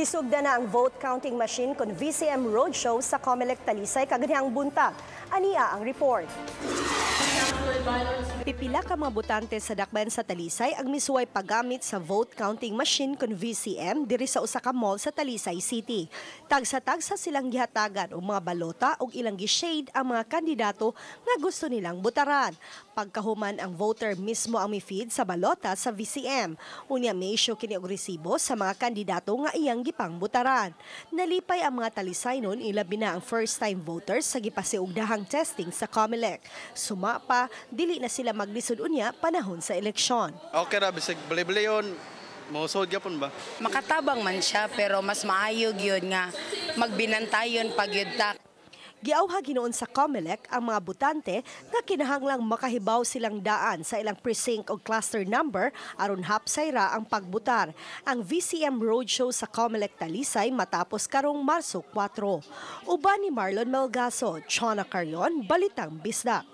Gisugda na ang vote counting machine kon VCM roadshow sa Comelec Talisay kaganhang buntag. Ania ang report. Pipila ka mga botante sa dakbayan sa Talisay ang misuway paggamit sa vote counting machine kon VCM diri sa usa ka mall sa Talisay City. Tagsa-tagsa silang gihatagan og mga balota ug ilang gi-shade ang mga kandidato nga gusto nilang botaran. Pagkahuman, ang voter mismo ang mi-feed sa balota sa VCM. Unya may issue kini og resibo sa mga kandidato nga iyang gipangbotaran. Nalipay ang mga Talisaynon, ilabi na ang first time voters, sa gipasiugdahang testing sa COMELEC. Suma pa, dili na sila maglisod unya panahon sa eleksyon. Okay ra, bisag bali-balion, mosod gyapon ba? Makatabang man siya, pero mas maayo gyud nga magbinantayon pag yun ta. Giawhag hinuon sa COMELEC ang mga botante nga kinahanglang makahibaw silang daan sa ilang precinct o cluster number aron hapsay ra ang pagbutar. Ang VCM Roadshow sa COMELEC Talisay matapos karong Marso 4. Uban ni Marlon Melgaso, Chona Carion, Balitang Bisdak.